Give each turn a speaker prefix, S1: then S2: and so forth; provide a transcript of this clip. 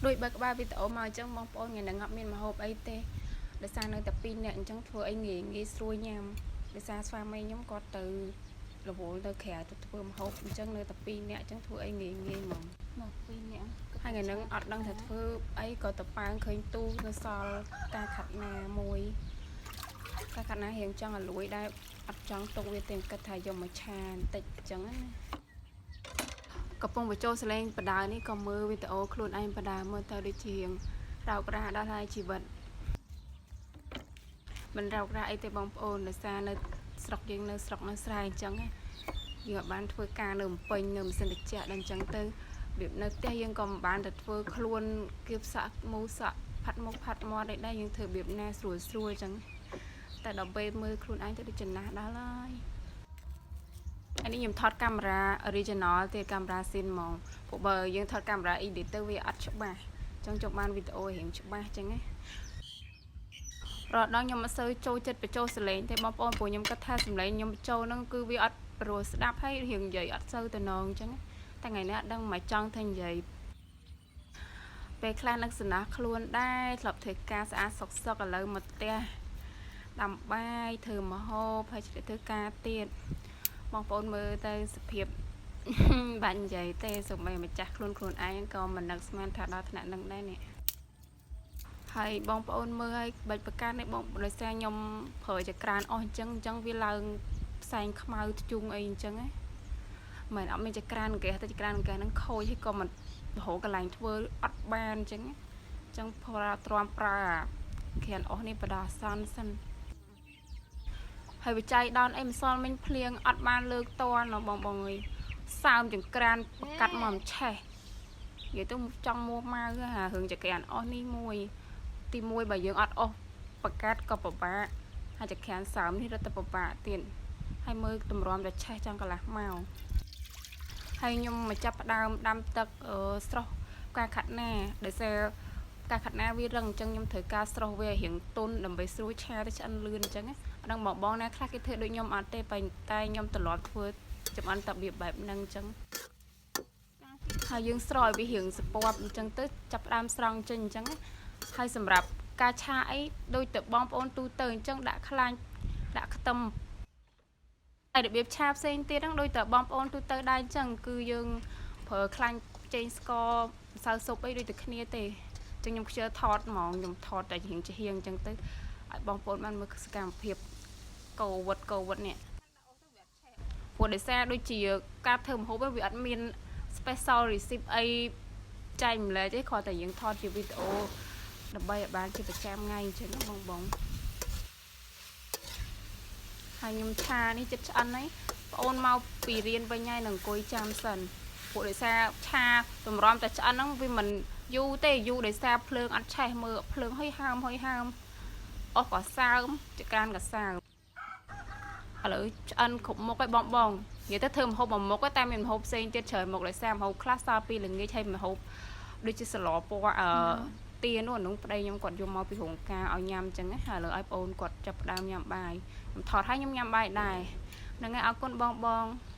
S1: ដូចបើក្បាលវីដេអូមកអញ្ចឹងបងប្អូនថ្ងៃហ្នឹងអត់មានម្ហូបអីទេដោយសារនៅតែ2នាក់អញ្ចឹងធ្វើអីងាយងាយស្រួលញ៉ាំដោយសារស្វាមីខ្ញុំគាត់ទៅរវល់ទៅក្រៅទៅធ្វើម្ហូបអញ្ចឹងនៅតែ2នាក់អញ្ចឹងធ្វើអីងាយងាយហ្មង
S2: មកពីរនាក់
S1: ហើយថ្ងៃហ្នឹងអត់ដឹងថាធ្វើអីក៏ទៅប៉ើងឃើញទូនៅសល់ការខាត់ណាមួយការខាត់ណារៀងចង់ឲ្យលួយដែរអត់ចង់ទុកវាទេគិតថាយកមកឆាបន្តិចអញ្ចឹងណាកំពុងបញ្ចូលសលេងបដានេះក៏មើលវីដេអូខ្លួនឯងបដាមើលទៅដូចជារៀងរោករាដល់ហើយជីវិតមិនរោករាអីទេបងប្អូនដោយសារនៅស្រុកយើងនៅស្រុកនៅស្រែអញ្ចឹងណាយើងអត់បានធ្វើការនៅភ្នំពេញនៅម៉ាស៊ីនត្រជាក់ដល់អញ្ចឹងទៅ របៀបនៅផ្ទះយើងក៏មិនបានទៅធ្វើខ្លួនគៀបសក់មូសក់ផាត់មុខផាត់មាត់អីដែរយើងធ្វើរបៀបណាស្រួលស្រួលអញ្ចឹងតែដល់ពេលមើលខ្លួនឯងទៅដូចចំណាស់ដល់ហើយអានេះខ្ញុំថតកាមេរ៉ា original ទៀតកាមេរ៉ាស៊ីនហ្មងព្រោះបើយើងថតកាមេរ៉ា edit ទៅវាអត់ច្បាស់អញ្ចឹងចង់បានវីដេអូរៀងច្បាស់អញ្ចឹងណារត់ដល់ខ្ញុំអត់សូវចូលចិត្តបញ្ចូលសលេងទេបងប្អូនព្រោះខ្ញុំគិតថាសំឡេងខ្ញុំបញ្ចូលហ្នឹងគឺវាអត់ព្រោះស្ដាប់ហើយរៀងនិយាយអត់សូវតំណងអញ្ចឹងណា តែថ្ងៃនេះអត់ដឹងមកចង់ធ្វើនិយាយពេលខ្លះនឹកសំណោះខ្លួនដែរធ្លាប់ធ្វើការស្អាតសុកសុកឥឡូវមកផ្ទះដាំបាយធ្វើម្ហូបហើយឆ្លៀតធ្វើការទៀតបងប្អូនមើលទៅសភាព បាច់និយាយទេសូម្បីម្ចាស់ខ្លួនខ្លួនឯងក៏មិននឹកស្មានថាដល់ថ្នាក់នឹងដែរនេះហើយបងប្អូនមើលឲ្យបាច់ប្រកាន់នេះបងដោយសារខ្ញុំប្រើចក្រានអស់អញ្ចឹងអញ្ចឹងវាឡើងផ្សែងខ្មៅធ្យូងអីអញ្ចឹងណា មិនអត់មានចក្រានគេតែចក្រានកែហ្នឹងខូចហើយក៏មិនរកកន្លែងធ្វើអត់បានអញ្ចឹងអញ្ចឹងប្រើទ្រាំប្រើអាក្រានអស់នេះបដាសន្នសិនហើយវិច័យដោនអីម្សិលមិញភ្លៀងអត់បានលើកតនបងបងអើយសើមចង្ក្រានបកាត់មកមិនឆេះនិយាយទៅចង់មួម៉ៅអារឿងចក្រានអស់នេះមួយទីមួយបើយើងអត់អស់បកាត់ក៏ពិបាកហើយចក្រានសើមនេះរត់ទៅពិបាកទៀតហើយមើលតម្រាំតែឆេះចង់កន្លះម៉ោង ហើយខ្ញុំមកចាប់ផ្ដើមដាំទឹកអឺស្រស់ផ្កាខាត់ណាដោយសារផ្កាខាត់ណាវារឹងអញ្ចឹងខ្ញុំត្រូវការស្រស់វាឲ្យរៀងទន់ដើម្បីស្រួលឆាទៅឆ្អិនលឿនអញ្ចឹងណាអត់ដឹងបងបងណាខ្លះគេធ្វើដូចខ្ញុំអត់ទេប៉ុន្តែខ្ញុំត្រឡប់ធ្វើចំអិនតារបៀបបែបហ្នឹងអញ្ចឹងហើយយើងស្រោះឲ្យវារៀងសពប់អញ្ចឹងទៅចាប់ផ្ដើមស្រង់ចេញអញ្ចឹងណាហើយសម្រាប់ការឆាអីដូចទៅបងប្អូនទូទៅអញ្ចឹងដាក់ខ្លាញ់ដាក់ខ្ទឹម ហើយរបៀបឆាផ្សេងទៀតហ្នឹងដូចតែបងប្អូនទូទៅដែរអញ្ចឹងគឺយើងប្រើខ្លាញ់ចេងស្ករម្សៅស៊ុបអីដូចតែគ្នាទេអញ្ចឹងខ្ញុំខ្ជិលថតហ្មងខ្ញុំថតតែរៀងជាហៀងអញ្ចឹងទៅឲ្យបងប្អូនបានមើលសកម្មភាពកោវត្តកោវត្តនេះព្រោះដោយសារដូចជាការធ្វើម្ហូបហ្នឹងវាអត់មាន special recipe អីចែកម្លែកទេគ្រាន់តែយើងថតជាវីដេអូដើម្បីឲ្យបានជាប្រចាំថ្ងៃអញ្ចឹងណាបងបង ហើយខ្ញុំឆានេះចិត្តឆ្អិនហើយប្អូនមកពីរៀនវិញហើយនឹងអង្គុយចាំសិនពួកដោយសារឆាតម្រាំតែឆ្អិនហ្នឹងវាមិនយូរទេយូរដោយសារភ្លើងអត់ឆេះមើលភ្លើងហុយហើមហុយហើមអស់ក៏សើមចក្រានក៏សើមឥឡូវឆ្អិនគ្រប់មុខហើយបងបងនិយាយទៅធ្វើម្ហូបមួយមុខតែមានម្ហូបផ្សេងទៀតច្រើនមុខដោយសារម្ហូបខ្លះសល់ពីល្ងាចហើយម្ហូបដូចជាសឡពណ៌អឺ ទានោះអានោះប្តីខ្ញុំគាត់យកមកពីរោងការឲ្យញ៉ាំអញ្ចឹងណាហើយឥឡូវឲ្យប្អូនគាត់ចាប់ផ្ដើមញ៉ាំបាយខ្ញុំថតឲ្យខ្ញុំញ៉ាំបាយដែរហ្នឹងហើយអរគុណបងបង។